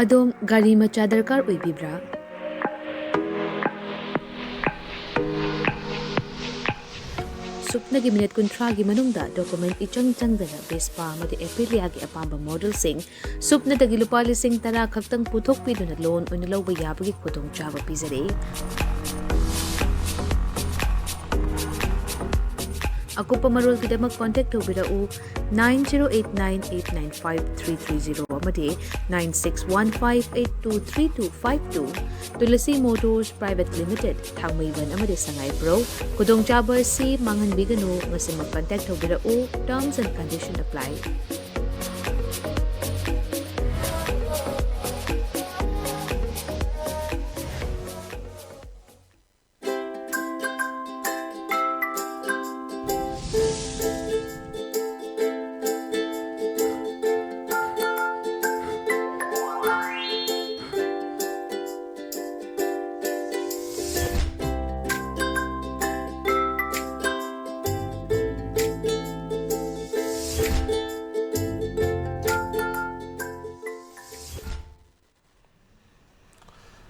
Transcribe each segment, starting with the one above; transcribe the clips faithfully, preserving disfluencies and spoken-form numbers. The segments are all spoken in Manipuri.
ꯑꯗꯣꯝ ꯒꯥꯔꯤ ꯃꯆꯥ ꯗꯔꯀꯥꯔ ꯑꯣꯏꯕꯤꯕ꯭ꯔꯥ? ꯁꯨꯞꯅꯒꯤ ꯃꯤꯅꯠ ꯀꯨꯟꯊ꯭ꯔꯥꯒꯤ ꯃꯅꯨꯡꯗ ꯗꯣꯀꯨꯃꯦꯟ ꯏꯆꯪ ꯆꯪꯗꯅ ꯚꯦꯁꯄꯥ ꯑꯃꯗꯤ ꯑꯦꯄꯤꯂꯤꯌꯥꯒꯤ ꯑꯄꯥꯝꯕ ꯃꯣꯗꯦꯜꯁꯤꯡ ꯁꯨꯞꯅꯗꯒꯤ ꯂꯨꯄꯥ ꯂꯤꯁꯤꯡ ꯇꯔꯥ ꯈꯛꯇꯪ ꯄꯨꯊꯣꯛꯄꯤꯗꯨꯅ ꯂꯣꯟ ꯑꯣꯏꯅ ꯂꯧꯕ ꯌꯥꯕꯒꯤ ꯈꯨꯗꯣꯡꯆꯥꯕ ꯄꯤꯖꯔꯤ꯫ ꯑꯀꯨꯞꯄ ꯃꯔꯣꯜꯒꯤꯗꯃꯛ ꯀꯣꯟꯇꯦꯛ ꯇꯧꯕꯤꯔꯛꯎ, nine zero eight nine eight nine five three three zero ꯑꯃꯗꯤ nine six one five eight two three two five two꯫ Tulsi motors private limited, ꯊꯥꯡꯃꯩꯕꯟ ꯑꯃꯗꯤ ꯁꯉꯥꯏꯄ꯭ꯔꯧ꯫ ꯈꯨꯗꯣꯡꯆꯥꯕ ꯑꯁꯤ ꯃꯥꯡꯍꯟꯕꯤꯒꯅꯨ꯫ ꯉꯁꯤꯃꯛ ꯀꯟꯇꯦꯛ ꯇꯧꯕꯤꯔꯛꯎ꯫ Terms and condition apply꯫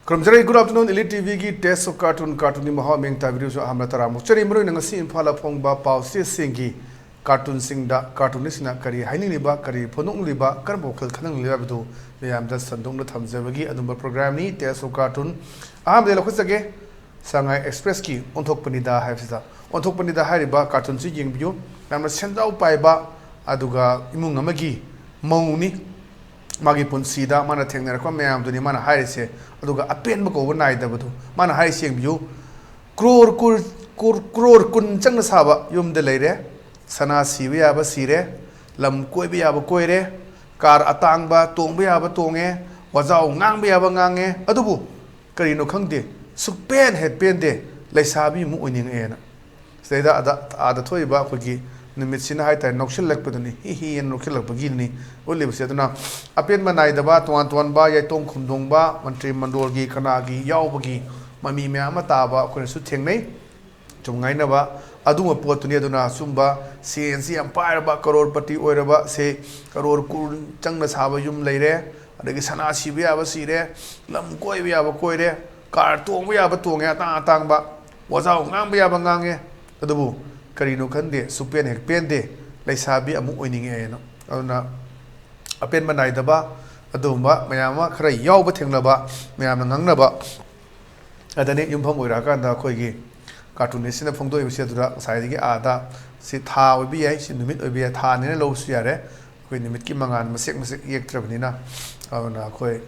ꯈꯨꯔꯨꯝꯖꯔꯤ꯫ Good afternoon, Elite ꯇꯤꯚꯤꯒꯤ Taste of Cartoon, ꯀꯥꯔꯇꯨꯟꯒꯤ ꯃꯍꯥꯎ ꯃꯤꯡ ꯇꯥꯕꯤꯔꯤꯕꯁꯨ ꯑꯍꯥꯟꯕ ꯇꯔꯥꯃꯨꯛ ꯆꯔꯤ꯫ ꯃꯔꯨꯑꯣꯏꯅ ꯉꯁꯤ ꯏꯝꯐꯥꯜꯗ ꯐꯣꯡꯕ ꯄꯥꯎꯆꯦꯁꯤꯡꯒꯤ ꯀꯥꯔꯇꯨꯟꯁꯤꯡꯗ ꯀꯥꯔꯇꯨꯟꯅꯤꯁꯤꯡꯅ ꯀꯔꯤ ꯍꯥꯏꯅꯤꯡꯂꯤꯕ, ꯀꯔꯤ ꯐꯣꯡꯗꯣꯛꯅꯤꯡꯂꯤꯕ, ꯀꯔꯝꯕ ꯋꯥꯈꯜ ꯈꯟꯅꯤꯡꯂꯤꯕ ꯍꯥꯏꯕꯗꯨ ꯃꯌꯥꯝꯗ ꯁꯟꯗꯣꯛꯅ ꯊꯝꯖꯕꯒꯤ ꯑꯗꯨꯝꯕ ꯄ꯭ꯔꯣꯒ꯭ꯔꯥꯝꯅꯤ Taste of Cartoon꯫ ꯑꯍꯥꯟꯕꯗ ꯂꯧꯈꯠꯆꯒꯦ꯫ ꯁꯉꯥꯏ ꯑꯦꯛꯁꯄ꯭ꯔꯦꯁꯀꯤ ꯑꯣꯟꯊꯣꯛꯄꯅꯤꯗ ꯍꯥꯏꯕꯁꯤꯗ, ꯑꯣꯟꯊꯣꯛꯄꯅꯤꯗ ꯍꯥꯏꯔꯤꯕ ꯀꯥꯔꯇꯨꯟꯁꯤ ꯌꯦꯡꯕꯤꯌꯨ꯫ ꯌꯥꯝꯅ ꯁꯦꯟꯖꯥꯎ ꯄꯥꯏꯕ ꯑꯗꯨꯒ ꯏꯃꯨꯡ ꯑꯃꯒꯤ ꯃꯧꯅꯤ꯫ ꯃꯥꯒꯤ ꯄꯨꯟꯁꯤꯗ ꯃꯥꯅ ꯊꯦꯡꯅꯔꯛꯄ ꯃꯌꯥꯝꯗꯨꯅꯤ ꯃꯥꯅ ꯍꯥꯏꯔꯤꯁꯦ꯫ ꯑꯗꯨꯒ ꯑꯄꯦꯟꯕ ꯀꯧꯕ ꯅꯥꯏꯗꯕꯗꯨ ꯃꯥꯅ ꯍꯥꯏꯔꯤꯁꯦ ꯌꯦꯡꯕꯤꯌꯨ꯫ ꯀ꯭ꯔꯣꯔ ꯀꯨꯟ, ꯀ꯭ꯔꯣꯔ, ꯀ꯭ꯔꯣꯔ ꯀꯨꯟ ꯆꯪꯅ ꯁꯥꯕ ꯌꯨꯝꯗ ꯂꯩꯔꯦ꯫ ꯁꯅꯥ ꯁꯤꯕ ꯌꯥꯕ ꯁꯤꯔꯦ꯫ ꯂꯝ ꯀꯣꯏꯕ ꯌꯥꯕ ꯀꯣꯏꯔꯦ꯫ ꯀꯥꯔ ꯑꯇꯥꯡꯕ ꯇꯣꯡꯕ ꯌꯥꯕ ꯇꯣꯡꯉꯦ꯫ ꯋꯥꯖꯥꯎ ꯉꯥꯡꯕ ꯌꯥꯕ ꯉꯥꯡꯉꯦ꯫ ꯑꯗꯨꯕꯨ ꯀꯔꯤꯅꯣ ꯈꯪꯗꯦ, ꯁꯨꯛꯄꯦꯟ ꯍꯦꯛ ꯄꯦꯟꯗꯦ, ꯂꯩꯁꯥꯕꯤ ꯑꯃ ꯑꯣꯏꯅꯤꯡꯉꯛꯑꯦꯅ꯫ ꯁꯤꯗꯩꯗ ꯑꯗ, ꯑꯥꯗ ꯊꯣꯛꯏꯕ ꯑꯩꯈꯣꯏꯒꯤ ꯅꯨꯃꯤꯠꯁꯤꯅ ꯍꯥꯏꯇꯥꯔꯦ, ꯅꯣꯛꯁꯤꯜꯂꯛꯄꯗꯨꯅꯤ, ꯍꯤ ꯍꯤ ꯍꯥꯏꯅ ꯅꯣꯛꯁꯤꯜꯂꯛꯄꯒꯤꯅꯤ ꯎꯠꯂꯤꯕꯁꯦ꯫ ꯑꯗꯨꯅ ꯑꯄꯦꯟꯕ ꯅꯥꯏꯗꯕ, ꯇꯣꯉꯥꯟ ꯇꯣꯉꯥꯟꯕ ꯌꯥꯏꯇꯣꯡ ꯈꯨꯝꯗꯣꯡꯕ, ꯃꯟꯇ꯭ꯔꯤ ꯃꯟꯗꯣꯜꯒꯤ ꯀꯅꯥꯒꯤ ꯌꯥꯎꯕꯒꯤ ꯃꯃꯤ ꯃꯌꯥꯝ ꯑꯃ ꯇꯥꯕ ꯑꯩꯈꯣꯏꯅꯁꯨ ꯊꯦꯡꯅꯩ꯫ ꯁꯨꯝ ꯉꯥꯏꯅꯕ ꯑꯗꯨꯒꯨꯝꯕ ꯄꯣꯠꯇꯨꯅꯤ꯫ ꯑꯗꯨꯅ ꯑꯆꯨꯝꯕ ꯁꯦꯟꯁꯤ ꯌꯥꯝ ꯄꯥꯏꯔꯕ, ꯀꯔꯣꯔꯄꯇꯤ ꯑꯣꯏꯔꯕ, ꯁꯦ ꯀꯔꯣꯔ ꯀꯨꯟ ꯆꯪꯅ ꯁꯥꯕ ꯌꯨꯝ ꯂꯩꯔꯦ, ꯑꯗꯒꯤ ꯁꯅꯥ ꯁꯤꯕ ꯌꯥꯕ ꯁꯤꯔꯦ, ꯂꯝ ꯀꯣꯏꯕ ꯌꯥꯕ ꯀꯣꯏꯔꯦ, ꯀꯥꯔ ꯇꯣꯡꯕ ꯌꯥꯕ ꯇꯣꯡꯉꯦ, ꯑꯇꯥꯡ ꯑꯇꯥꯡꯕ, ꯋꯥꯖꯥꯎ ꯉꯥꯡꯕ ꯌꯥꯕ ꯉꯥꯡꯉꯦ꯫ ꯑꯗꯨꯕꯨ ꯀꯔꯤꯅꯣ ꯈꯪꯗꯦ, ꯁꯨꯛꯄꯦꯟ ꯍꯦꯛ ꯄꯦꯟꯗꯦ, ꯂꯩꯁꯥꯕꯤ ꯑꯃꯨꯛ ꯑꯣꯏꯅꯤꯡꯉꯛꯑꯦꯅ꯫ ꯑꯗꯨꯅ ꯑꯄꯦꯟꯕ ꯅꯥꯏꯗꯕ ꯑꯗꯨꯒꯨꯝꯕ ꯃꯌꯥꯝ ꯑꯃ ꯈꯔ ꯌꯥꯎꯕ ꯊꯦꯡꯅꯕ, ꯃꯌꯥꯝꯅ ꯉꯥꯡꯅꯕ ꯑꯗꯅꯤ ꯌꯨꯝꯐꯝ ꯑꯣꯏꯔꯛꯑꯀꯥꯟꯗ ꯑꯩꯈꯣꯏꯒꯤ ꯀꯥꯔꯇꯨꯅꯤꯁꯁꯤꯅ ꯐꯣꯡꯗꯣꯛꯏꯕꯁꯤ ꯑꯗꯨꯗ ꯉꯁꯥꯏꯗꯒꯤ ꯑꯥꯗ ꯁꯤ ꯊꯥ ꯑꯣꯏꯕ ꯌꯥꯏ, ꯁꯤ ꯅꯨꯃꯤꯠ ꯑꯣꯏꯕ ꯌꯥꯏ, ꯊꯥꯅꯦꯅ ꯂꯧꯕꯁꯨ ꯌꯥꯔꯦ꯫ ꯑꯩꯈꯣꯏ ꯅꯨꯃꯤꯠꯀꯤ ꯃꯉꯥꯜ ꯃꯆꯦꯛ ꯃꯆꯦꯛ ꯌꯦꯛꯇ꯭ꯔꯕꯅꯤꯅ꯫ ꯑꯗꯨꯅ ꯑꯩꯈꯣꯏ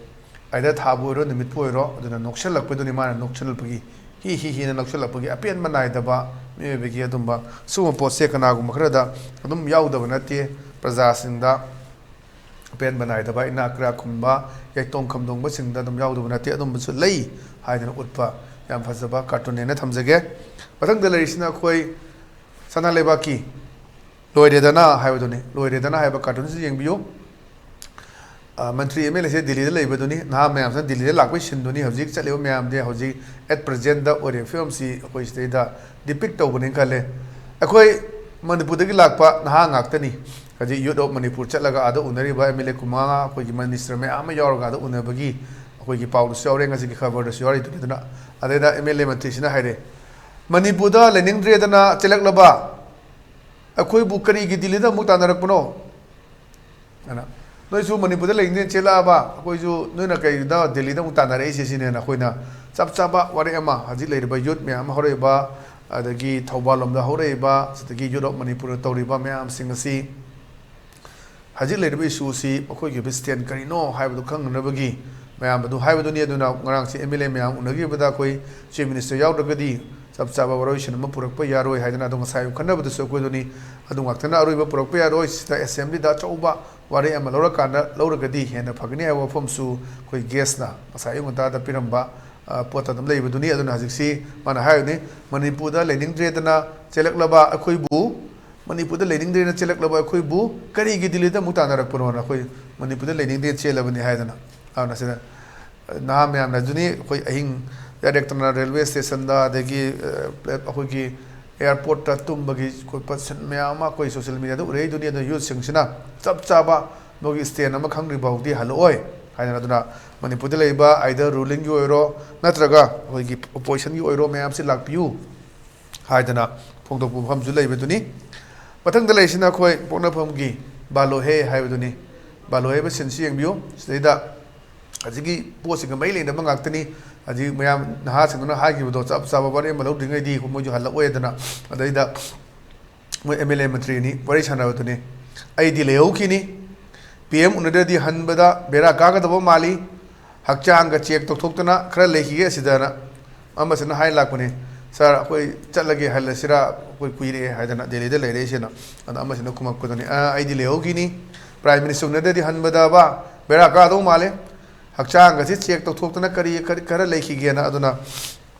ꯑꯥꯏꯗꯔ ꯊꯥꯕꯨ ꯑꯣꯏꯔꯣ, ꯅꯨꯃꯤꯠꯄꯨ ꯑꯣꯏꯔꯣ, ꯑꯗꯨꯅ ꯅꯣꯛꯁꯜꯂꯛꯄꯗꯨꯅꯤ, ꯃꯥꯅ ꯅꯣꯛꯁꯜꯂꯛꯄꯒꯤ, ꯍꯤ ꯍꯤ ꯍꯤꯅ ꯅꯣꯛꯁꯜꯂꯛꯄꯒꯤ, ꯑꯄꯦꯟꯕ ꯅꯥꯏꯗꯕ ꯃꯤꯑꯣꯏꯕꯒꯤ ꯑꯗꯨꯝꯕ ꯁꯤꯒꯨꯝꯕ ꯄꯣꯠꯁꯦ ꯀꯅꯥꯒꯨꯝꯕ ꯈꯔꯗ ꯑꯗꯨꯝ ꯌꯥꯎꯗꯕ ꯅꯠꯇꯦ꯫ ꯄ꯭ꯔꯖꯥꯁꯤꯡꯗ ꯑꯄꯦꯟꯕ ꯅꯥꯏꯗꯕ, ꯏꯅꯥꯛ ꯀꯩꯔꯥꯛ ꯈꯨꯟꯕ, ꯌꯥꯏꯇꯣꯡ ꯈꯝꯗꯣꯡꯕꯁꯤꯡꯗ ꯑꯗꯨꯝ ꯌꯥꯎꯗꯕ ꯅꯠꯇꯦ꯫ ꯑꯗꯨꯝꯕꯁꯨ ꯂꯩ ꯍꯥꯏꯗꯅ ꯎꯠꯄ ꯌꯥꯝ ꯐꯖꯕ ꯀꯥꯔꯇꯨꯟꯅꯦꯅ ꯊꯝꯖꯒꯦ꯫ ꯃꯊꯪꯗ ꯂꯩꯔꯤꯁꯤꯅ ꯑꯩꯈꯣꯏ ꯁꯅꯥ ꯂꯩꯕꯥꯛꯀꯤ ꯂꯣꯏꯔꯦꯗꯅ ꯍꯥꯏꯕꯗꯨꯅꯤ꯫ ꯂꯣꯏꯔꯦꯗꯅ ꯍꯥꯏꯕ ꯀꯥꯔꯇꯨꯟꯁꯤ ꯌꯦꯡꯕꯤꯌꯨ꯫ ꯑ, ꯃꯟꯇ꯭ꯔꯤ ꯑꯦꯝ ꯑꯦꯜ ꯑꯦꯁꯦ ꯗꯤꯜꯂꯤꯗ ꯂꯩꯕꯗꯨꯅꯤ, ꯅꯍꯥ ꯃꯌꯥꯝꯁꯤꯅ ꯗꯤꯜꯂꯤꯗ ꯂꯥꯛꯄꯒꯤ ꯁꯤꯟꯗꯨꯅꯤ꯫ ꯍꯧꯖꯤꯛ ꯆꯠꯂꯤꯕ ꯃꯌꯥꯝꯗꯤ ꯍꯧꯖꯤꯛ at presentꯗ ꯑꯣꯏꯔꯤꯕ ꯐꯤꯕꯝꯁꯤ ꯑꯩꯈꯣꯏ ꯁꯤꯗꯩꯗ depict ꯇꯧꯕꯅꯤ ꯈꯜꯂꯦ꯫ ꯑꯩꯈꯣꯏ ꯃꯅꯤꯄꯨꯔꯗꯒꯤ ꯂꯥꯛꯄ ꯅꯍꯥ ꯉꯥꯛꯇꯅꯤ꯫ ꯍꯧꯖꯤꯛ Youth of Manipur ꯆꯠꯂꯒ ꯑꯥꯗ ꯎꯅꯔꯤꯕ ꯑꯦꯝ ꯑꯦꯜ ꯑꯦ ꯀꯨꯟꯃꯉꯥ, ꯑꯩꯈꯣꯏꯒꯤ ꯃꯤꯅꯤꯁꯇꯔ ꯃꯌꯥꯝ ꯑꯃ ꯌꯥꯎꯔꯒ ꯑꯥꯗ ꯎꯅꯕꯒꯤ ꯑꯩꯈꯣꯏꯒꯤ ꯄꯥꯎꯗꯁꯨ ꯌꯥꯎꯔꯦ, ꯉꯁꯤꯒꯤ ꯈꯕꯔꯗꯁꯨ ꯌꯥꯎꯔꯤꯗꯨꯅꯤ꯫ ꯑꯗꯨꯅ ꯑꯗꯩꯗ ꯑꯦꯝ ꯑꯦꯜ ꯑꯦ ꯃꯟꯇ꯭ꯔꯤꯁꯤꯅ ꯍꯥꯏꯔꯦ, "ꯃꯅꯤꯄꯨꯔꯗ ꯂꯩꯅꯤꯡꯗ꯭ꯔꯦꯗꯅ ꯆꯦꯜꯂꯛꯂꯕ ꯑꯩꯈꯣꯏꯕꯨ ꯀꯔꯤꯒꯤ ꯗꯤꯜꯂꯤꯗ ꯑꯃꯨꯛ ꯇꯥꯟꯅꯔꯛꯄꯅꯣ?" ꯑꯗꯨꯅ ꯅꯣꯏꯁꯨ ꯃꯅꯤꯄꯨꯔꯗ ꯂꯩꯅꯤꯡꯗꯦ ꯆꯦꯜꯂꯛꯑꯕ, ꯑꯩꯈꯣꯏꯁꯨ ꯅꯣꯏꯅ ꯀꯩꯗ ꯗꯤꯜꯂꯤꯗ ꯑꯃꯨꯛ ꯇꯥꯟꯅꯔꯛꯏꯁꯦ ꯁꯤꯅꯦꯅ ꯑꯩꯈꯣꯏꯅ ꯆꯞ ꯆꯥꯕ ꯋꯥꯔꯦꯞ ꯑꯃ ꯍꯧꯖꯤꯛ ꯂꯩꯔꯤꯕ youth ꯃꯌꯥꯝ ꯑꯃ ꯍꯧꯔꯛꯏꯕ, ꯑꯗꯒꯤ ꯊꯧꯕꯥꯜ ꯂꯣꯝꯗ ꯍꯧꯔꯛꯏꯕ, ꯁꯤꯗꯒꯤ Youth of Manipurꯅ ꯇꯧꯔꯤꯕ ꯃꯌꯥꯝꯁꯤꯡ ꯑꯁꯤ ꯍꯧꯖꯤꯛ ꯂꯩꯔꯤꯕ issueꯁꯤ ꯃꯈꯣꯏꯒꯤ ꯑꯣꯏꯕ stand ꯀꯔꯤꯅꯣ ꯍꯥꯏꯕꯗꯨ ꯈꯪꯅꯅꯕꯒꯤ ꯃꯌꯥꯝ ꯑꯗꯨ ꯍꯥꯏꯕꯗꯨꯅꯤ꯫ ꯑꯗꯨꯅ ꯉꯔꯥꯡꯁꯤ ꯑꯦꯝ ꯑꯦꯜ ꯑꯦ ꯃꯌꯥꯝ ꯎꯅꯈꯤꯕꯗ ꯑꯩꯈꯣꯏ Chief Minister ꯌꯥꯎꯗ꯭ꯔꯒꯗꯤ ꯆꯞ ꯆꯥꯕ ꯋꯥꯔꯣꯏꯁꯤꯟ ꯑꯃ ꯄꯨꯔꯛꯄ ꯌꯥꯔꯣꯏ ꯍꯥꯏꯗꯅ ꯑꯗꯨ ꯉꯁꯥꯏ ꯈꯟꯅꯕꯗꯁꯨ ꯑꯩꯈꯣꯏꯗꯨꯅꯤ꯫ ꯑꯗꯨ ꯉꯥꯛꯇꯅ ꯑꯔꯣꯏꯕ ꯄꯨꯔꯛꯄ ꯌꯥꯔꯣꯏ꯫ ꯁꯤꯗ assemblyꯗ ꯑꯆꯧꯕ ꯋꯥꯔꯦꯞ ꯑꯃ ꯂꯧꯔꯀꯥꯟꯗ ꯂꯧꯔꯒꯗꯤ ꯍꯦꯟꯅ ꯐꯒꯅꯤ ꯍꯥꯏꯕ ꯋꯥꯐꯝꯁꯨ ꯑꯩꯈꯣꯏ guestꯅ ꯉꯁꯥꯏ ꯑꯌꯨꯛ ꯉꯟꯇꯥꯗ ꯄꯤꯔꯝꯕ, ꯑ, ꯄꯣꯠꯇ ꯑꯗꯨꯝ ꯂꯩꯕꯗꯨꯅꯤ꯫ ꯑꯗꯨꯅ ꯍꯧꯖꯤꯛꯁꯤ ꯃꯥꯅ ꯍꯥꯏꯔꯤꯅꯤ, ꯃꯅꯤꯄꯨꯔꯗ ꯂꯩꯅꯤꯡꯗ꯭ꯔꯦꯗꯅ ꯆꯦꯜꯂꯛꯂꯕ ꯑꯩꯈꯣꯏꯕꯨ, ꯃꯅꯤꯄꯨꯔꯗ ꯂꯩꯅꯤꯡꯗ꯭ꯔꯦꯅ ꯆꯦꯜꯂꯛꯂꯕ ꯑꯩꯈꯣꯏꯕꯨ ꯀꯔꯤꯒꯤ ꯗꯤꯜꯂꯤꯗ ꯑꯃꯨꯛ ꯇꯥꯟꯅꯔꯛꯄꯅꯣꯅ, ꯑꯩꯈꯣꯏ ꯃꯅꯤꯄꯨꯔꯗ ꯂꯩꯅꯤꯡꯗ꯭ꯔꯦ ꯆꯦꯜꯂꯕꯅꯤ ꯍꯥꯏꯗꯅ꯫ ꯑꯗꯨꯅ ꯁꯤꯗ ꯅꯍꯥ ꯃꯌꯥꯝꯅ ꯑꯗꯨꯅꯤ, ꯑꯩꯈꯣꯏ ꯑꯍꯤꯡ ꯌꯥꯔꯦꯛꯇꯅ railway stationꯗ, ꯑꯗꯒꯤ, ꯑ, ꯑꯩꯈꯣꯏꯒꯤ airportꯇ ꯇꯨꯝꯕꯒꯤ ꯈꯣꯠꯄ scene ꯃꯌꯥꯝ ꯑꯃ ꯑꯩꯈꯣꯏ social mediaꯗ ꯎꯔꯛꯏꯗꯨꯅꯤ꯫ ꯑꯗꯨꯅ youthꯁꯤꯡꯁꯤꯅ ꯆꯞ ꯆꯥꯕ ꯃꯣꯏꯒꯤ stand ꯑꯃ ꯈꯪꯗ꯭ꯔꯤ ꯐꯥꯎꯗꯤ ꯍꯜꯂꯛꯑꯣꯏ꯫ ꯍꯥꯏꯗꯅ꯫ ꯑꯗꯨꯅ ꯃꯅꯤꯄꯨꯔꯗ ꯂꯩꯔꯤꯕ either rulingꯒꯤ ꯑꯣꯏꯔꯣ ꯅꯠꯇ꯭ꯔꯒ ꯑꯩꯈꯣꯏꯒꯤ oppositionꯒꯤ ꯑꯣꯏꯔꯣ ꯃꯌꯥꯝꯁꯤ ꯂꯥꯛꯄꯤꯌꯨ ꯍꯥꯏꯗꯅ ꯐꯣꯡꯗꯣꯛꯄ ꯃꯐꯝꯁꯨ ꯂꯩꯕꯗꯨꯅꯤ꯫ ꯃꯊꯪꯗ ꯂꯩꯔꯤꯁꯤꯅ ꯑꯩꯈꯣꯏ ꯄꯣꯛꯅꯐꯝꯒꯤ ꯕꯥꯂꯣꯍꯦ ꯍꯥꯏꯕꯗꯨꯅꯤ꯫ ꯕꯥꯂꯣꯍꯦ ꯍꯥꯏꯕ ꯁꯤꯟꯁꯤ ꯌꯦꯡꯕꯤꯌꯨ꯫ ꯁꯤꯗꯩꯗ ꯍꯧꯖꯤꯛꯀꯤ ꯄꯣꯠꯁꯤꯒ ꯃꯔꯤ ꯂꯩꯅꯕ ꯉꯥꯛꯇꯅꯤ꯫ ꯍꯧꯖꯤꯛ ꯃꯌꯥꯝ ꯅꯍꯥꯁꯤꯡꯗꯨꯅ ꯍꯥꯏꯈꯤꯕꯗꯣ ꯆꯞ ꯆꯥꯕ ꯋꯥꯔꯦꯞ ꯑꯃ ꯂꯧꯗ꯭ꯔꯤꯉꯩꯗꯤ ꯃꯣꯏꯁꯨ ꯍꯜꯂꯛꯑꯣꯏꯗꯅ꯫ ꯑꯗꯩꯗ ꯃꯣꯏ MLA ꯃꯟꯇ꯭ꯔꯤ ꯑꯅꯤ ꯋꯥꯔꯤ ꯁꯥꯟꯅꯕꯗꯨꯅꯤ꯫ ꯑꯩꯗꯤ ꯂꯩꯍꯧꯈꯤꯅꯤ꯫ PM ꯎꯅꯗ꯭ꯔꯗꯤ ꯍꯟꯕꯗ ꯕꯦꯔꯥ ꯀꯥꯒꯗꯕ ꯃꯥꯜꯂꯤ꯫ ꯍꯛꯆꯥꯡꯒ check ꯇꯧꯊꯣꯛꯇꯅ ꯈꯔ ꯂꯩꯈꯤꯒꯦ ꯑꯁꯤꯗꯅ꯫ ꯑꯃꯁꯤꯅ ꯍꯥꯏ ꯂꯥꯛꯄꯅꯤ, "ꯁꯥꯔ, ꯑꯩꯈꯣꯏ ꯆꯠꯂꯒꯦ, ꯍꯜꯂꯁꯤꯔꯥ? ꯑꯩꯈꯣꯏ ꯀꯨꯏꯔꯛꯑꯦ" ꯍꯥꯏꯗꯅ, ꯗꯦꯜꯂꯤꯗ ꯂꯩꯔꯛꯏꯁꯦꯅ꯫ ꯑꯗ ꯑꯃꯁꯤꯅ ꯈꯨꯝꯃꯛꯄꯗꯨꯅꯤ, "ꯑ, ꯑꯩꯗꯤ ꯂꯩꯍꯧꯈꯤꯅꯤ꯫ Prime Minister ꯎꯅꯗ꯭ꯔꯗꯤ ꯍꯟꯕꯗꯕ ꯕꯦꯔꯥ ꯀꯥꯗꯧ ꯃꯥꯜꯂꯦ꯫ ꯍꯛꯆꯥꯡꯒꯁꯦ check ꯇꯧꯊꯣꯛꯇꯅ ꯀꯔꯤ, ꯀꯔꯤ ꯈꯔ ꯂꯩꯈꯤꯒꯦꯅ"꯫ ꯑꯗꯨꯅ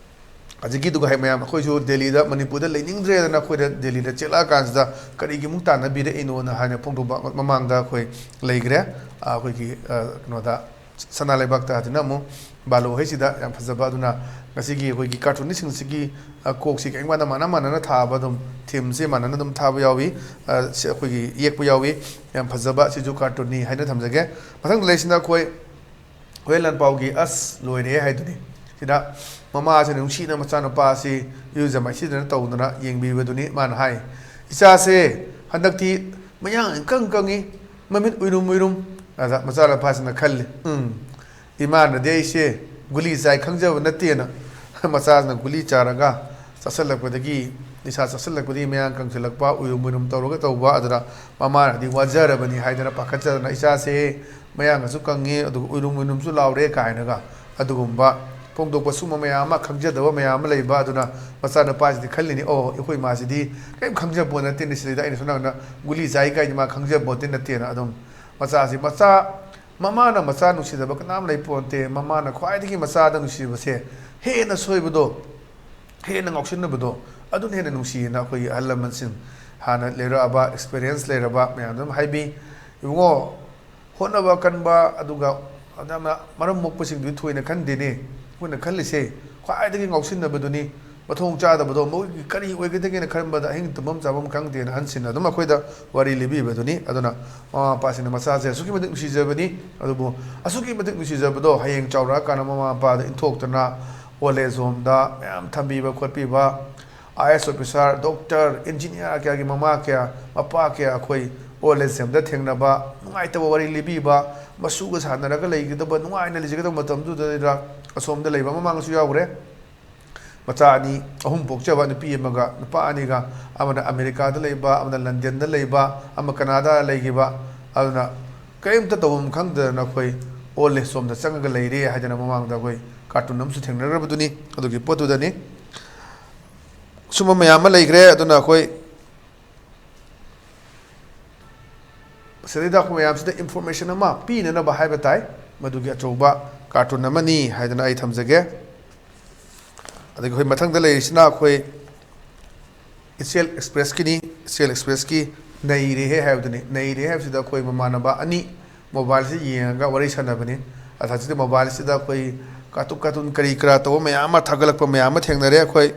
ꯍꯧꯖꯤꯛꯀꯤꯗꯨꯒ ꯍꯥꯏ ꯃꯌꯥꯝ, ꯑꯩꯈꯣꯏꯁꯨ ꯗꯦꯜꯂꯤꯗ, ꯃꯅꯤꯄꯨꯔꯗ ꯂꯩꯅꯤꯡꯗ꯭ꯔꯦꯗꯅ ꯑꯩꯈꯣꯏꯗ ꯗꯦꯜꯂꯤꯗ ꯆꯦꯜꯂꯛꯑꯀꯥꯟꯁꯤꯗ ꯀꯔꯤꯒꯤ ꯑꯃꯨꯛ ꯇꯥꯟꯅꯕꯤꯔꯛꯏꯅꯣꯅ ꯍꯥꯏꯅ ꯐꯣꯡꯗꯣꯛꯄ ꯃꯃꯥꯡꯗ ꯑꯩꯈꯣꯏ ꯂꯩꯈ꯭ꯔꯦ꯫ ꯑ, ꯑꯩꯈꯣꯏꯒꯤ, ꯑ, ꯀꯩꯅꯣꯗ, ꯁꯅꯥ ꯂꯩꯕꯥꯛꯇ ꯍꯧꯖꯤꯛꯅ ꯑꯃꯨꯛ ꯕꯥꯂꯣꯍꯩꯁꯤꯗ ꯌꯥꯝ ꯐꯖꯕ꯫ ꯑꯗꯨꯅ ꯉꯁꯤꯒꯤ ꯑꯩꯈꯣꯏꯒꯤ cartoonistꯁꯤꯡꯁꯤꯒꯤ, ꯑ, ꯀꯣꯛꯁꯤ ꯀꯔꯤꯒꯨꯝꯕ ꯃꯥꯟꯅ ꯃꯥꯟꯅꯅ ꯊꯥꯕ, ꯑꯗꯨꯝ themeꯁꯤ ꯃꯥꯟꯅꯅ ꯑꯗꯨꯝ ꯊꯥꯕ ꯌꯥꯎꯏ꯫ ꯑ, ꯁꯤ ꯑꯩꯈꯣꯏꯒꯤ ꯌꯦꯛꯄ ꯌꯥꯎꯏ꯫ ꯌꯥꯝ ꯐꯖꯕ, ꯁꯤꯁꯨ cartoonꯅꯤ ꯍꯥꯏꯅ ꯊꯝꯖꯒꯦ꯫ ꯃꯊꯪꯗ ꯂꯩꯁꯤꯅ ꯑꯩꯈꯣꯏ ꯍꯨꯌꯦꯟ ꯂꯥꯟꯄꯥꯎꯒꯤ "ꯑꯁ ꯂꯣꯏꯔꯦ" ꯍꯥꯏꯗꯨꯅꯤ꯫ ꯁꯤꯗ ꯃꯃꯥꯁꯤꯅ ꯅꯨꯡꯁꯤꯅ ꯃꯆꯥꯅꯨꯄꯥꯁꯤ ꯏꯔꯨꯖ ꯃꯥꯏꯊꯤꯗꯅ ꯇꯧꯗꯅ ꯌꯦꯡꯕꯤꯕꯗꯨꯅꯤ꯫ ꯃꯥꯅ ꯍꯥꯏ, "ꯏꯆꯥꯁꯦ ꯍꯟꯗꯛꯇꯤ ꯃꯌꯥꯡ ꯏꯀꯪ ꯀꯪꯉꯤ, ꯃꯃꯤꯠ ꯎꯏꯔꯨꯝ ꯎꯏꯔꯨꯝ"꯫ ꯑꯗ ꯃꯆꯥꯅꯨꯄꯥꯁꯤꯅ ꯈꯜꯂꯤ, "ꯎꯝ, ꯏꯃꯥꯅꯗꯤ ꯑꯩꯁꯦ ꯒꯨꯂꯤ ꯆꯥꯏ ꯈꯪꯖꯕ ꯅꯠꯇꯦꯅ"꯫ ꯃꯆꯥꯁꯤꯅ ꯒꯨꯂꯤ ꯆꯥꯔꯒ ꯆꯥꯁꯤꯜꯂꯛꯄꯗꯒꯤ, ꯅꯤꯁꯥ ꯆꯥꯁꯤꯜꯂꯛꯄꯗꯒꯤ ꯃꯌꯥꯡ ꯀꯪꯁꯤꯜꯂꯛꯄ, ꯎꯏꯔꯨꯝ ꯎꯏꯔꯨꯝ ꯇꯧꯔꯒ ꯇꯧꯕ꯫ ꯑꯗꯨꯅ ꯃꯃꯥꯅꯗꯤ ꯋꯥꯖꯔꯕꯅꯤ ꯍꯥꯏꯗꯅ ꯄꯥꯈꯠꯆꯗꯅ, "ꯏꯆꯥꯁꯦ ꯃꯌꯥꯡꯒꯁꯨ ꯀꯪꯉꯦ, ꯑꯗꯨꯒ ꯎꯏꯔꯨꯝ ꯎꯏꯔꯨꯝꯁꯨ ꯂꯥꯎꯔꯦ" ꯀꯥꯏꯅꯒ ꯑꯗꯨꯒꯨꯝꯕ ꯐꯣꯡꯗꯣꯛꯄ, ꯁꯨꯝꯕ ꯃꯌꯥꯝ ꯑꯃ, ꯈꯪꯖꯗꯕ ꯃꯌꯥꯝ ꯑꯃ ꯂꯩꯕ꯫ ꯑꯗꯨꯅ ꯃꯆꯥꯅꯨꯄꯥꯁꯤꯗꯤ ꯈꯜꯂꯤꯅꯤ, "ꯑꯣ, ꯑꯩꯈꯣꯏ ꯃꯥꯁꯤꯗꯤ ꯀꯔꯤꯝ ꯈꯪꯖꯕ ꯄꯣꯠ ꯅꯠꯇꯦꯅꯦ, ꯁꯤꯗꯩꯗ ꯑꯩꯅ ꯁꯣꯝ ꯅꯥꯀꯟꯗ ꯒꯨꯂꯤ ꯆꯥꯏ ꯀꯥꯏꯗꯤ ꯃꯥ ꯈꯪꯖꯕ ꯄꯣꯠꯇꯤ ꯅꯠꯇꯦꯅ"꯫ ꯑꯗꯨꯝ ꯃꯆꯥꯁꯤ, ꯃꯆꯥ, ꯃꯃꯥꯅ ꯃꯆꯥ ꯅꯨꯡꯁꯤꯗꯕ ꯀꯅꯥꯝ ꯂꯩ ꯄꯣꯟꯇꯦ꯫ ꯃꯃꯥꯅ ꯈ꯭ꯋꯥꯏꯗꯒꯤ ꯃꯆꯥꯗ ꯅꯨꯡꯁꯤꯕꯁꯦ, ꯍꯦꯟꯅ ꯁꯣꯏꯕꯗꯣ, ꯍꯦꯟꯅ ꯉꯥꯎꯁꯤꯟꯅꯕꯗꯣ, ꯑꯗꯨꯅ ꯍꯦꯟꯅ ꯅꯨꯡꯁꯤꯌꯦꯅ ꯑꯩꯈꯣꯏꯒꯤ ꯑꯍꯜ ꯂꯃꯟꯁꯤꯡ, ꯍꯥꯟꯅ ꯂꯩꯔꯛꯑꯕ, experience ꯂꯩꯔꯕ ꯃꯌꯥꯝꯗꯨ ꯑꯗꯨꯝ ꯍꯥꯏꯕꯤ꯫ ꯏꯕꯨꯡꯉꯣ, ꯍꯣꯠꯅꯕ ꯀꯟꯕ, ꯑꯗꯨꯒ ꯌꯥꯝꯅ ꯃꯔꯝ ꯃꯣꯛꯄꯁꯤꯡꯗꯨꯗꯤ ꯊꯣꯏꯅ ꯈꯟꯗꯦꯅꯦ꯫ ꯑꯩꯈꯣꯏꯅ ꯈꯜꯂꯤꯁꯦ ꯈ꯭ꯋꯥꯏꯗꯒꯤ ꯉꯥꯎꯁꯤꯟꯅꯕꯗꯨꯅꯤ꯫ ꯃꯊꯣꯡ ꯆꯥꯗꯕꯗꯣ, ꯃꯈꯣꯏꯒꯤ ꯀꯔꯤ ꯑꯣꯏꯒꯗꯒꯦꯅ ꯈꯟꯕꯗ ꯑꯍꯤꯡ ꯇꯨꯝꯐꯝ ꯆꯥꯐꯝ ꯈꯪꯗꯦꯅ ꯑꯍꯟꯁꯤꯡꯅ ꯑꯗꯨꯝ ꯑꯩꯈꯣꯏꯗ ꯋꯥꯔꯤ ꯂꯤꯕꯤꯕꯗꯨꯅꯤ꯫ ꯑꯗꯨꯅ ꯃꯃꯥ ꯃꯄꯥꯁꯤꯡꯅ ꯃꯆꯥꯁꯦ ꯑꯁꯨꯛꯀꯤ ꯃꯇꯤꯛ ꯅꯨꯡꯁꯤꯖꯕꯅꯤ꯫ ꯑꯗꯨꯕꯨ ꯑꯁꯨꯛꯀꯤ ꯃꯇꯤꯛ ꯅꯨꯡꯁꯤꯖꯕꯗꯣ ꯍꯌꯦꯡ ꯆꯥꯎꯔꯛꯑꯀꯥꯟꯗ ꯃꯃꯥ ꯃꯄꯥꯗ ꯏꯟꯊꯣꯛꯇꯅ old age homeꯗ ꯃꯌꯥꯝ ꯊꯝꯕꯤꯕ ꯈꯣꯠꯄꯤꯕ, I A S officer, doctor, engineer ꯀꯌꯥꯒꯤ ꯃꯃꯥ ꯀꯌꯥ, ꯃꯄꯥ ꯀꯌꯥ ꯑꯩꯈꯣꯏ old age homeꯗ ꯊꯦꯡꯅꯕ, ꯅꯨꯡꯉꯥꯏꯇꯕ ꯋꯥꯔꯤ ꯂꯤꯕꯤꯕ, ꯃꯁꯨꯒ ꯁꯥꯟꯅꯔꯒ ꯂꯩꯒꯗꯕ, ꯅꯨꯡꯉꯥꯏꯅ ꯂꯩꯖꯒꯗꯕ ꯃꯇꯝꯗꯨꯗ ꯑꯁꯣꯝꯗ ꯂꯩꯕ ꯃꯃꯥꯡꯁꯨ ꯌꯥꯎꯈ꯭ꯔꯦ꯫ ꯃꯆꯥ ꯑꯅꯤ, ꯑꯍꯨꯝ ꯄꯣꯛꯆꯕ ꯅꯨꯄꯤ ꯑꯃꯒ ꯅꯨꯄꯥ ꯑꯅꯤꯒ, ꯑꯃꯅ ꯑꯃꯦꯔꯤꯀꯥꯗ ꯂꯩꯕ, ꯑꯃꯅ ꯂꯟꯗꯟꯗ ꯂꯩꯕ, ꯑꯃ ꯀꯅꯥꯗꯥ ꯂꯩꯈꯤꯕ꯫ ꯑꯗꯨꯅ ꯀꯔꯤꯝꯇ ꯇꯧꯐꯝ ꯈꯪꯗꯗꯅ ꯑꯩꯈꯣꯏ old age homeꯗ ꯆꯪꯉꯒ ꯂꯩꯔꯦ ꯍꯥꯏꯗꯅ ꯃꯃꯥꯡꯗ ꯑꯩꯈꯣꯏ cartoon ꯑꯃꯁꯨ ꯊꯦꯡꯅꯈ꯭ꯔꯕꯗꯨꯅꯤ꯫ ꯑꯗꯨꯒꯤ ꯄꯣꯠꯇꯨꯗꯅꯤ꯫ ꯁꯨꯝꯕ ꯃꯌꯥꯝ ꯑꯃ ꯂꯩꯈ꯭ꯔꯦ꯫ ꯑꯗꯨꯅ ꯑꯩꯈꯣꯏ ꯁꯤꯗꯩꯗ ꯑꯩꯈꯣꯏ ꯃꯌꯥꯝꯁꯤꯗ information ꯑꯃ ꯄꯤꯅꯅꯕ ꯍꯥꯏꯕ ꯇꯥꯏ꯫ ꯃꯗꯨꯒꯤ ꯑꯆꯧꯕ cartoon ꯑꯃꯅꯤ ꯍꯥꯏꯗꯅ ꯑꯩ ꯊꯝꯖꯒꯦ꯫ ꯑꯗꯒꯤ ꯑꯩꯈꯣꯏ ꯃꯊꯪꯗ ꯂꯩꯔꯤꯁꯤꯅ ꯑꯩꯈꯣꯏ ꯏꯆꯦꯜ ꯑꯦꯛꯁꯄ꯭ꯔꯦꯁꯀꯤꯅꯤ꯫ ꯏꯆꯦꯜ ꯑꯦꯛꯁꯄ꯭ꯔꯦꯁꯀꯤ ꯅꯩꯔꯦꯍꯦ ꯍꯥꯏꯕꯗꯨꯅꯤ꯫ ꯅꯩꯔꯦ ꯍꯥꯏꯕꯁꯤꯗ ꯑꯩꯈꯣꯏ ꯃꯃꯥꯟꯅꯕ ꯑꯅꯤ mobileꯁꯤ ꯌꯦꯡꯉꯒ ꯋꯥꯔꯤ ꯁꯥꯟꯅꯕꯅꯤ꯫ ꯑꯗ ꯍꯧꯖꯤꯛꯇꯤ mobileꯁꯤꯗ ꯑꯩꯈꯣꯏ cartoon cartoon ꯀꯔꯤ ꯀꯔꯥ ꯇꯧꯕ ꯃꯌꯥꯝ ꯑꯃ ꯊꯥꯒꯠꯂꯛꯄ ꯃꯌꯥꯝ ꯑꯃ ꯊꯦꯡꯅꯔꯦ ꯑꯩꯈꯣꯏ꯫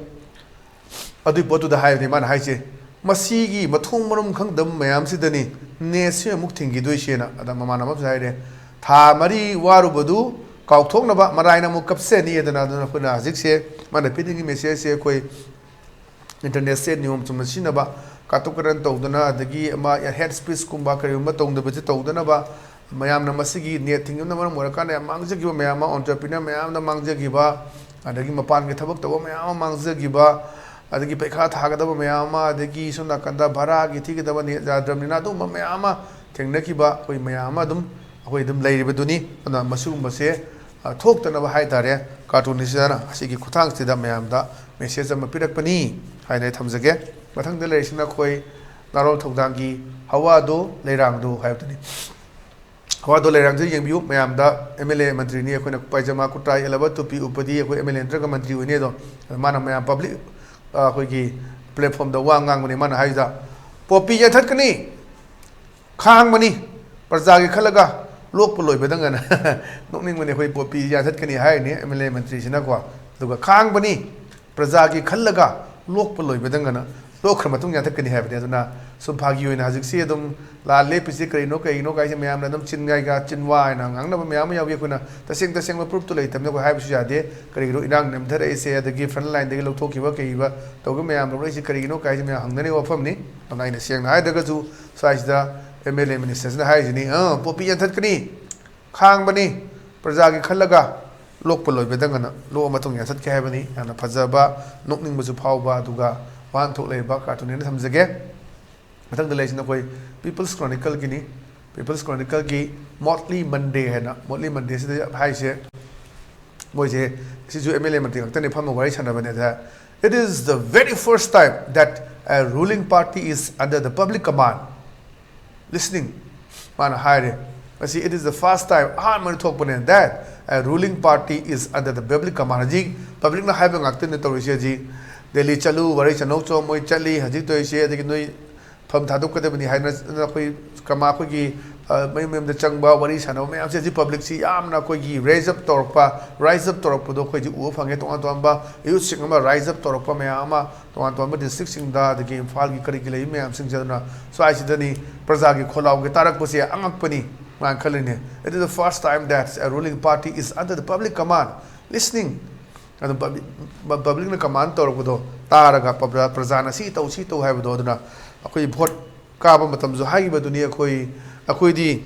ꯑꯗꯨꯒꯤ ꯄꯣꯠꯇꯨꯗ ꯍꯥꯏꯕꯅꯤ ꯃꯥꯅ ꯍꯥꯏꯁꯦ, ꯃꯁꯤꯒꯤ ꯃꯊꯣꯡ ꯃꯔꯝ ꯈꯪꯗꯕ ꯃꯌꯥꯝꯁꯤꯗꯅꯤ netꯁꯤ ꯑꯃꯨꯛ ꯊꯤꯡꯈꯤꯗꯣꯏꯁꯦꯅ꯫ ꯑꯗ ꯃꯃꯥꯟꯅꯕ ꯑꯃꯁꯨ ꯍꯥꯏꯔꯦ, ꯊꯥ ꯃꯔꯤ ꯋꯥꯔꯨꯕꯗꯨ ꯀꯥꯎꯊꯣꯛꯅꯕ ꯃꯔꯥꯏꯅ ꯑꯃꯨꯛ ꯀꯞꯆꯅꯤ꯫ ꯑꯗꯨꯅ, ꯑꯗꯨꯅ ꯑꯩꯈꯣꯏꯅ ꯍꯧꯖꯤꯛꯁꯦ ꯃꯥꯅ ꯄꯤꯅꯤꯡꯉꯤ messageꯁꯦ ꯑꯩꯈꯣꯏ internetꯁꯦ ꯅꯤꯌꯣꯝ ꯆꯨꯝꯅ ꯁꯤꯖꯤꯟꯅꯕ, ꯀꯥꯇꯨ ꯀꯥꯔꯟ ꯇꯧꯗꯅ, ꯑꯗꯒꯤ ꯑꯃ hate speechꯀꯨꯝꯕ ꯀꯔꯤꯒꯨꯝꯕ ꯇꯧꯗꯕꯁꯦ ꯇꯧꯗꯅꯕ, ꯃꯌꯥꯝꯅ ꯃꯁꯤꯒꯤ net ꯊꯤꯡꯕꯅ ꯃꯔꯝ ꯑꯣꯏꯔꯀꯥꯟꯗ ꯌꯥꯝ ꯃꯥꯡꯖꯈꯤꯕ ꯃꯌꯥꯝ ꯑꯃ, entrepreneur ꯃꯌꯥꯝ ꯑꯃ ꯃꯥꯡꯖꯈꯤꯕ, ꯑꯗꯒꯤ ꯃꯄꯥꯟꯒꯤ ꯊꯕꯛ ꯇꯧꯕ ꯃꯌꯥꯝ ꯑꯃ ꯃꯥꯡꯖꯈꯤꯕ, ꯑꯗꯒꯤ ꯄꯩꯈꯥ ꯊꯥꯒꯗꯕ ꯃꯌꯥꯝ ꯑꯃ, ꯑꯗꯒꯤ ꯁꯣꯝ ꯅꯥꯀꯟꯗ ꯚꯔꯥꯒꯤ ꯊꯤꯒꯗꯕ net ꯌꯥꯗ꯭ꯔꯕꯅꯤꯅ ꯑꯗꯨꯒꯨꯝꯕ ꯃꯌꯥꯝ ꯑꯃ ꯊꯦꯡꯅꯈꯤꯕ ꯑꯩꯈꯣꯏ ꯃꯌꯥꯝ ꯑꯃ ꯑꯗꯨꯝ ꯑꯩꯈꯣꯏ ꯑꯗꯨꯝ ꯂꯩꯔꯤꯕꯗꯨꯅꯤ꯫ ꯑꯗꯨꯅ ꯃꯁꯤꯒꯨꯝꯕꯁꯦ, ꯑ, ꯊꯣꯛꯇꯅꯕ ꯍꯥꯏ ꯇꯥꯔꯦ, cartoonꯁꯤꯗꯅ ꯑꯁꯤꯒꯤ ꯈꯨꯠꯊꯥꯡꯁꯤꯗ ꯃꯌꯥꯝꯗ message ꯑꯃ ꯄꯤꯔꯛꯄꯅꯤ ꯍꯥꯏꯅ ꯑꯩ ꯊꯝꯖꯒꯦ꯫ ꯃꯊꯪꯗ ꯂꯩꯔꯤꯁꯤꯅ ꯑꯩꯈꯣꯏ ꯅꯥꯔꯣꯜ ꯊꯧꯗꯥꯡꯒꯤ ꯍꯋꯥꯗꯣ ꯂꯩꯔꯥꯡꯗꯣ ꯍꯥꯏꯕꯗꯨꯅꯤ꯫ ꯍꯋꯥꯗꯣ ꯂꯩꯔꯥꯡꯁꯤ ꯌꯦꯡꯕꯤꯌꯨ ꯃꯌꯥꯝꯗ, MLA ꯃꯟꯇ꯭ꯔꯤꯅꯤ ꯑꯩꯈꯣꯏꯅ ꯄꯥꯏꯖꯃꯥ ꯀꯨꯔꯇꯥ ꯏꯜꯂꯕ ꯇꯨꯄꯤ ꯎꯞꯄꯗꯤ ꯑꯩꯈꯣꯏ MLA ꯅꯠꯇ꯭ꯔꯒ ꯃꯟꯇ꯭ꯔꯤ ꯑꯣꯏꯅꯤ꯫ ꯑꯗꯣ ꯃꯥꯅ ꯃꯌꯥꯝ public, ꯑ, ꯑꯩꯈꯣꯏꯒꯤ platformꯗ ꯋꯥ ꯉꯥꯡꯕꯅꯤ꯫ ꯃꯥꯅ ꯍꯥꯏꯁꯤꯗ, "ꯄꯣꯄꯤ ꯌꯥꯟꯊꯠꯀꯅꯤ, ꯈꯥꯡꯕꯅꯤ, ꯄ꯭ꯔꯖꯥꯒꯤ ꯈꯜꯂꯒ ꯂꯣꯛꯄ ꯂꯣꯏꯕꯗꯪ" ꯑꯅ ꯅꯣꯛꯅꯤꯡꯕꯅꯤ꯫ ꯑꯩꯈꯣꯏ ꯄꯣꯄꯤ ꯌꯥꯟꯊꯠꯀꯅꯤ ꯍꯥꯏꯔꯤꯅꯤ MLA ꯃꯟꯇ꯭ꯔꯤꯁꯤꯅꯀꯣ, ꯑꯗꯨꯒ ꯈꯥꯡꯕꯅꯤ, ꯄ꯭ꯔꯖꯥꯒꯤ ꯈꯜꯂꯒ ꯂꯣꯛꯄ ꯂꯣꯏꯕꯗꯪꯒꯅ ꯂꯣꯛꯈ꯭ꯔ ꯃꯇꯨꯡ ꯌꯥꯟꯊꯠꯀꯅꯤ ꯍꯥꯏꯕꯅꯤ꯫ ꯑꯗꯨꯅ ꯁꯨꯝ ꯐꯥꯒꯤ ꯑꯣꯏꯅ ꯍꯧꯖꯤꯛꯁꯤ ꯑꯗꯨꯝ ꯂꯥꯜ ꯂꯦꯞꯄꯤꯁꯤ ꯀꯔꯤꯅꯣ, ꯀꯩꯒꯤꯅꯣ ꯀꯥꯏꯁꯦ ꯃꯌꯥꯝꯅ ꯑꯗꯨꯝ ꯆꯤꯟ ꯉꯥꯏꯒ ꯆꯤꯟꯋꯥ ꯍꯥꯏꯅ ꯉꯥꯡꯅꯕ ꯃꯌꯥꯝ ꯑꯃ ꯌꯥꯎꯏ꯫ ꯑꯩꯈꯣꯏꯅ ꯇꯁꯦꯡ ꯇꯁꯦꯡꯕ ꯄ꯭ꯔꯨꯐꯇꯨ ꯂꯩꯇꯕꯅꯤꯅ ꯑꯩꯈꯣꯏ ꯍꯥꯏꯕꯁꯨ ꯌꯥꯗꯦ꯫ ꯀꯔꯤꯒꯤꯅꯣ ꯏꯔꯥꯡ ꯅꯦꯝꯊꯔꯛꯏꯁꯦ, ꯑꯗꯒꯤ ꯐ꯭ꯔꯟ ꯂꯥꯏꯟꯗꯒꯤ ꯂꯧꯊꯣꯛꯈꯤꯕ ꯀꯩꯕ ꯇꯧꯕ ꯃꯌꯥꯝ ꯂꯧꯔꯛꯏꯁꯤ ꯀꯔꯤꯒꯤꯅꯣ ꯀꯥꯏꯁꯦ ꯃꯌꯥꯝ ꯍꯪꯅꯔꯤꯕ ꯋꯥꯐꯝꯅꯤ꯫ ꯑꯗꯨꯅ ꯑꯩꯅ ꯁꯦꯡꯅ ꯍꯥꯏꯗ꯭ꯔꯒꯁꯨ ꯁ꯭ꯋꯥꯏꯁꯤꯗ ꯑꯦꯝ ꯑꯦꯜ ꯑꯦ ꯃꯤꯅꯤꯁꯇꯔꯁꯤꯅ ꯍꯥꯏꯔꯤꯁꯤꯅꯤ, "ꯑ, ꯄꯣꯄꯤ ꯌꯥꯟꯊꯠꯀꯅꯤ, ꯈꯥꯡꯕꯅꯤ, ꯄ꯭ꯔꯖꯥꯒꯤ ꯈꯜꯂꯒ ꯂꯣꯛꯄ ꯂꯣꯏꯕꯗꯪꯒꯅ ꯂꯣꯛꯑ ꯃꯇꯨꯡ ꯌꯥꯟꯊꯠꯀꯦ ꯍꯥꯏꯕꯅꯤ"꯫ ꯌꯥꯝꯅ ꯐꯖꯕ, ꯅꯣꯛꯅꯤꯡꯕꯁꯨ ꯐꯥꯎꯕ, ꯑꯗꯨꯒ ꯋꯥꯍꯟꯊꯣꯛ ꯂꯩꯕ ꯀꯥꯔꯇꯨꯟꯅꯦꯅ ꯊꯝꯖꯒꯦ꯫ ꯃꯊꯪꯗ ꯂꯩꯔꯤꯁꯤꯅ ꯑꯩꯈꯣꯏ ꯄꯤꯄꯜꯁ ꯀ꯭ꯔꯣꯅꯤꯀꯜꯒꯤꯅꯤ꯫ ꯄꯤꯄꯜꯁ ꯀ꯭ꯔꯣꯅꯤꯀꯜꯒꯤ ꯃꯣꯠꯂꯤ ꯃꯟꯗꯦ ꯍꯥꯏꯅ, ꯃꯣꯠꯂꯤ ꯃꯟꯗꯦꯁꯤꯗ ꯍꯥꯏꯁꯦ, ꯃꯣꯏꯁꯦ, ꯁꯤꯁꯨ ꯑꯦꯝ ꯑꯦꯜ ꯑꯦ ꯃꯟꯇ꯭ꯔꯤ ꯉꯥꯛꯇꯅꯤ ꯐꯝꯃ ꯋꯥꯔꯤ ꯁꯥꯟꯅꯕꯅꯦ꯫ "It is the very first time that a ruling party is under the public command, listening", ꯃꯥꯅ ꯍꯥꯏꯔꯦ꯫ ꯃꯁꯤ "It is the first time", ꯑꯍꯥꯟꯕꯅꯤ ꯊꯣꯛꯄꯅꯦ, "that a ruling party is under the public command", ꯍꯧꯖꯤꯛ ꯄꯕ꯭ꯂꯤꯛꯅ ꯍꯥꯏꯕ ꯉꯥꯛꯇꯅꯤ ꯇꯧꯔꯤꯁꯦ꯫ ꯍꯧꯖꯤꯛ ꯗꯦꯜꯂꯤ ꯆꯠꯂꯨ, ꯋꯥꯔꯤ ꯁꯥꯟꯅꯧ ꯆꯣ, ꯃꯣꯏ ꯆꯠꯂꯤ ꯍꯧꯖꯤꯛ ꯇꯧꯔꯤꯁꯦ꯫ ꯑꯗꯒꯤ ꯅꯣꯏ ꯐꯝ ꯊꯥꯗꯣꯛꯀꯗꯕꯅꯤ ꯍꯥꯏꯅ ꯑꯩꯈꯣꯏ ꯀꯃꯥ ꯑꯩꯈꯣꯏꯒꯤ, ꯑ, ꯃꯌꯨꯝ ꯃꯌꯨꯝꯗ ꯆꯪꯕ, ꯋꯥꯔꯤ ꯁꯥꯟꯅꯕ ꯃꯌꯥꯝꯁꯦ ꯍꯧꯖꯤꯛ ꯄꯕ꯭ꯂꯤꯛꯁꯤ ꯌꯥꯝꯅ ꯑꯩꯈꯣꯏꯒꯤ ꯔꯦꯖ ꯑꯞ ꯇꯧꯔꯛꯄ, ꯔꯥꯏꯖ ꯑꯞ ꯇꯧꯔꯛꯄꯗꯣ ꯑꯩꯈꯣꯏ ꯍꯧꯖꯤꯛ ꯎꯕ ꯐꯪꯉꯦ꯫ ꯇꯣꯉꯥꯟ ꯇꯣꯉꯥꯟꯕ ꯌꯨꯠꯁꯤꯡ ꯑꯃ ꯔꯥꯏꯖ ꯑꯞ ꯇꯧꯔꯛꯄ ꯃꯌꯥꯝ ꯑꯃ ꯇꯣꯉꯥꯟ ꯇꯣꯉꯥꯟꯕ ꯗꯤꯁꯇ꯭ꯔꯤꯛꯁꯤꯡꯗ, ꯑꯗꯒꯤ ꯏꯝꯐꯥꯜꯒꯤ ꯀꯔꯤꯒꯤ ꯂꯩꯔꯤꯕ ꯃꯌꯥꯝꯁꯤꯡꯁꯦ꯫ ꯑꯗꯨꯅ ꯁ꯭ꯋꯥꯏꯁꯤꯗꯅꯤ ꯄ꯭ꯔꯖꯥꯒꯤ ꯈꯣꯜꯂꯥꯎꯒꯤ ꯇꯥꯔꯛꯄꯁꯦ ꯑꯉꯛꯄꯅꯤ꯫ ꯃꯥꯅ ꯈꯜꯂꯤꯅꯦ, "It is the first time that a ruling party is under the public command, listening", ꯑꯗꯨꯝ ꯄꯕ꯭ꯂꯤꯛ, ꯄꯕ꯭ꯂꯤꯛꯅ ꯀꯃꯥꯟ ꯇꯧꯔꯛꯄꯗꯣ ꯇꯥꯔꯒ ꯄ꯭ꯔꯖꯥ-, ꯄ꯭ꯔꯖꯥꯅ ꯁꯤ ꯇꯧ, ꯁꯤ ꯇꯧ ꯍꯥꯏꯕꯗꯣ꯫ ꯑꯗꯨꯅ ꯑꯩꯈꯣꯏ ꯚꯣꯠ ꯀꯥꯕ ꯃꯇꯝꯁꯨ ꯍꯥꯏꯈꯤꯕꯗꯨꯅꯤ, ꯑꯩꯈꯣꯏ, ꯑꯩꯈꯣꯏꯗꯤ,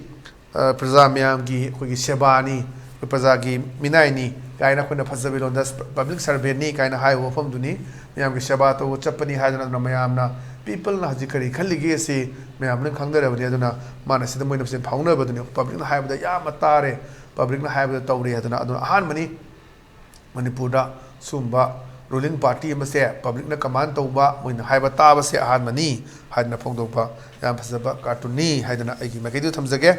ꯑ, ꯄ꯭ꯔꯖꯥ ꯃꯌꯥꯝꯒꯤ ꯑꯩꯈꯣꯏꯒꯤ ꯁꯦꯕꯥꯅꯤ, ꯑꯩꯈꯣꯏ ꯄ꯭ꯔꯖꯥꯒꯤ ꯃꯤꯅꯥꯏꯅꯤ ꯀꯥꯏꯅ ꯑꯩꯈꯣꯏꯅ ꯐꯖꯕ ꯂꯣꯟꯗ ꯄꯕ꯭ꯂꯤꯛ ꯁꯔꯚꯦꯟꯅꯤ ꯀꯥꯏꯅ ꯍꯥꯏꯕ ꯋꯥꯐꯝꯗꯨꯅꯤ꯫ ꯃꯌꯥꯝꯒꯤ ꯁꯦꯕꯥ ꯇꯧꯕ ꯆꯠꯄꯅꯤ ꯍꯥꯏꯗꯅ꯫ ꯑꯗꯨꯅ ꯃꯌꯥꯝꯅ ꯄꯤꯄꯜꯅ ꯍꯧꯖꯤꯛ ꯀꯔꯤ ꯈꯜꯂꯤꯒꯦ ꯑꯁꯤ ꯃꯌꯥꯝ ꯂꯣꯏ ꯈꯪꯅꯔꯕꯅꯤ꯫ ꯑꯗꯨꯅ ꯃꯥꯅ ꯁꯤꯗ ꯃꯣꯏꯅ ꯃꯁꯦꯟ ꯐꯥꯎꯅꯕꯗꯨꯅꯤ꯫ ꯄꯕ꯭ꯂꯤꯛꯅ ꯍꯥꯏꯕꯗ ꯌꯥꯝꯅ ꯇꯥꯔꯦ, ꯄꯕ꯭ꯂꯤꯛꯅ ꯍꯥꯏꯕꯗ ꯇꯧꯔꯦ꯫ ꯑꯗꯨꯅ, ꯑꯗꯨꯅ ꯑꯍꯥꯟꯕꯅꯤ ꯃꯅꯤꯄꯨꯔꯗ ꯁꯨꯝꯕ ꯔꯨꯂꯤꯡ ꯄꯥꯔꯇꯤ ꯑꯃꯁꯦ ꯄꯕ꯭ꯂꯤꯛꯅ ꯀꯃꯥꯟ ꯇꯧꯕ, ꯃꯣꯏꯅ ꯍꯥꯏꯕ ꯇꯥꯕꯁꯦ ꯑꯍꯥꯟꯕꯅꯤ ꯍꯥꯏꯗꯅ ꯐꯣꯡꯗꯣꯛꯄ ꯌꯥꯝ ꯐꯖꯕ ꯀꯥꯔꯇꯨꯟꯅꯤ ꯍꯥꯏꯗꯅ ꯑꯩꯒꯤ ꯃꯥꯏꯀꯩꯗꯨ ꯊꯝꯖꯒꯦ꯫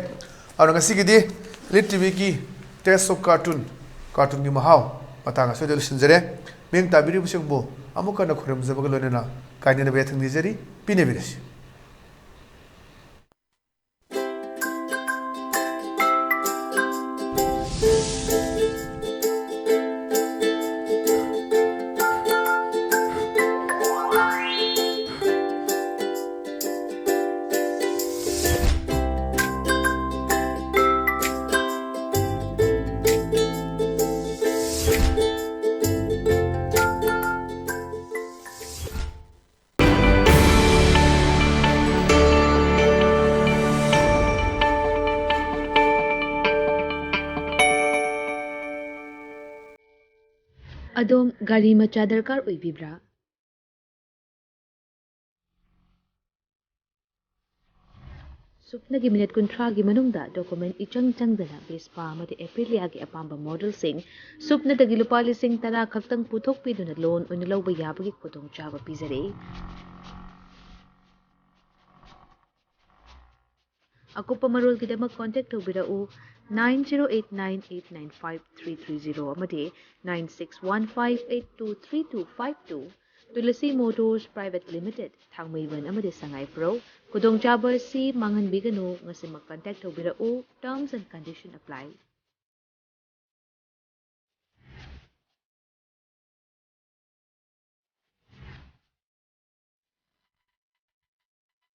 ꯑꯗꯨꯅ ꯉꯁꯤꯒꯤꯗꯤ ꯂꯤꯠ ꯇꯤꯚꯤꯒꯤ Taste of Cartoon, ꯀꯥꯔꯇꯨꯟꯒꯤ ꯃꯍꯥꯎ ꯃꯇꯥꯡ ꯑꯁꯤꯗ ꯂꯣꯏꯁꯤꯟꯖꯔꯦ꯫ ꯃꯤꯠꯌꯦꯡ ꯇꯥꯕꯤꯔꯤꯕꯁꯤꯡꯕꯨ ꯑꯃꯨꯛ ꯍꯟꯅ ꯈꯨꯔꯨꯝꯖꯕꯒ ꯂꯣꯏꯅꯅ ꯀꯥꯏꯅꯅꯕ ꯌꯥꯊꯪ ꯅꯤꯖꯔꯤ꯫ ꯄꯤꯅꯕꯤꯔꯁꯤ꯫ ꯑꯗꯣꯝ ꯒꯥꯔꯤ ꯃꯆꯥ ꯗꯔꯀꯥꯔ ꯑꯣꯏꯕꯤꯕ꯭ꯔꯥ? ꯁꯨꯞꯅꯒꯤ ꯃꯤꯅꯤꯠ ꯀꯨꯟꯊ꯭ꯔꯥꯒꯤ ꯃꯅꯨꯡꯗ ꯗꯣꯀꯨꯃꯦꯟ ꯏꯆꯪ ꯆꯪꯗꯅ ꯚꯦꯁꯄꯥ ꯑꯃꯗꯤ ꯑꯦꯄ꯭ꯔꯤꯂꯤꯌꯥꯒꯤ ꯑꯄꯥꯝꯕ ꯃꯣꯗꯦꯜꯁꯤꯡ ꯁꯨꯞꯅꯗꯒꯤ ꯂꯨꯄꯥ ꯂꯤꯁꯤꯡ ꯇꯔꯥ ꯈꯛꯇꯪ ꯄꯨꯊꯣꯛꯄꯤꯗꯨꯅ ꯂꯣꯟ ꯑꯣꯏꯅ ꯂꯧꯕ ꯌꯥꯕꯒꯤ ꯈꯨꯗꯣꯡꯆꯥꯕ ꯄꯤꯖꯔꯤ꯫ ꯑꯀꯨꯞꯄ ꯃꯔꯣꯜꯒꯤꯗꯃꯛ ꯀꯣꯟꯇꯦꯛ ꯇꯧꯕꯤꯔꯛꯎ, nine zero eight nine eight nine five three three zero ꯑꯃꯗꯤ nine six one five eight two three two five two꯫ Tulsi motors private limited, ꯊꯥꯡꯃꯩꯕꯟ ꯑꯃꯗꯤ ꯁꯉꯥꯏꯄ꯭ꯔꯧ꯫ ꯈꯨꯗꯣꯡꯆꯥꯕ ꯑꯁꯤ ꯃꯥꯡꯍꯟꯕꯤꯒꯅꯨ, ꯉꯁꯤꯃꯛ ꯀꯟꯇꯦꯛ ꯇꯧꯕꯤꯔꯛꯎ꯫ Terms and condition apply꯫